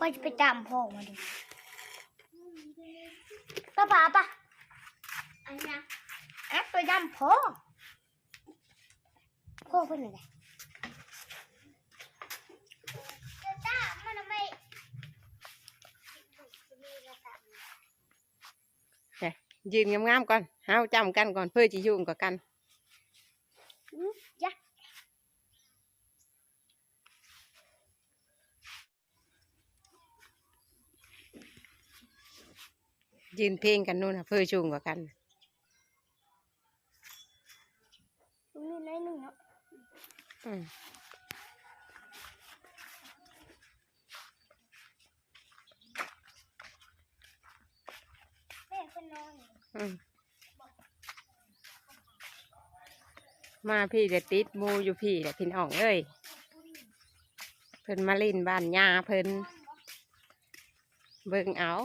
ຂ້ອຍຈະໄປຕາມພໍ່ມາດູ. ປ້າ ປ້າ ປ້າ ອັນນະ ແອັບໄປນຳພໍ່. ໂອ້ ເພິ່ນນັ້ນແຫຼະ ຢືນງາມໆກ່ອນ ເຮົາຈ້ຳກັນກ່ອນ ເພິ່ນຊິສູງກວ່າກັນ. ຢືນເພງກັນໂນ່ນນະ ເພິ່ນສູງກວ່າກັນ. ມີໜ້ອຍໜຶ່ງເນາະ. ອືມ ແມ່ເພິ່ນນອນ. ອືມ ມາພີ້ລະຕິດໝູ່ຢູ່ພີ້ລະ ພີ່ນ້ອງເອີຍ. ເພິ່ນມາຫຼິ້ນບ້ານຍ່າເພິ່ນ ເບິ່ງເອົາ.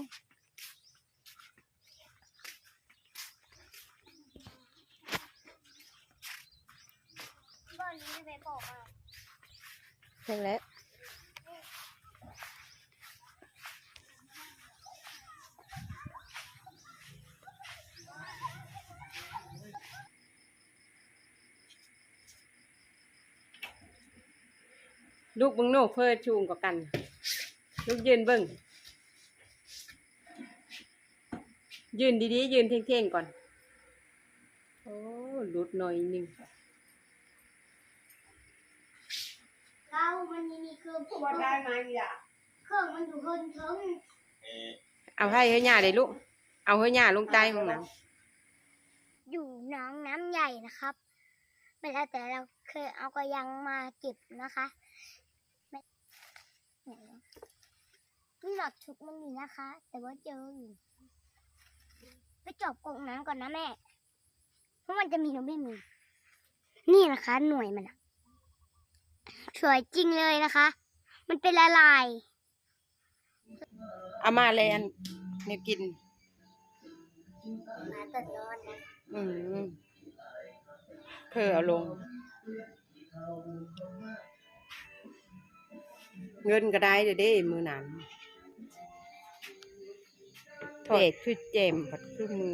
ຈັ່ງແຫຼະ ລຸກເບິ່ງໂນ ເພິ່ນສູງກວ່າກັນ. ລຸກຢືນເບິ່ງ. ຢືນດີໆ ຢືນເທ່ງໆກ່ອນ. ໂອ້ ຫຼຸດໜ້ອຍໜຶ່ງ. ເອົາໃຫ້ເຮີຍຍ່າເດ້ລູກ ເອົາເຮີຍຍ່າລົງໃຕ້ຫ້ອງນ້ຳ. ຢູ່หนองน้ำใหญ่นะครับ ไม่แล้วแต่เราเคยเอากระยังมาเก็บนะคะ นี่หลอดชุดมันอยู่นะคะ แต่ว่าเจออยู่ ไปจอบกรงน้ำก่อนนะแม่ เพราะมันจะมีหรือไม่มี นี่นะคะ หน่วยมันอะ สวยจริงเลยนะคะ มันเป็นลายๆ ເອົາມາແລະ ອັນ ແນວກິນ ມາຕອນນອນນະ. ອືມ ເພີເອົາລົງ ເງິນກໍໄດ້ເດ້ມື້ນັ້ນ ແດດຄືແຈ່ມ ບັດຄືມື.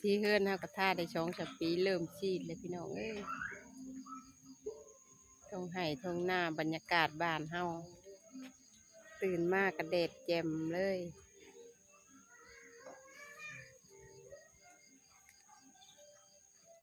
ທີ່ເຮືອນເຮົາກໍຖ້າໄດ້ສອງສາມປີ ເລີ່ມຊີດແລ້ວພີ່ນ້ອງເອີຍ. ທົ່ງໄຮ່ທົ່ງນາ ບັນຍາກາດບ້ານເຮົາ ຕື່ນມາກໍແດດແຈ່ມເລີຍ.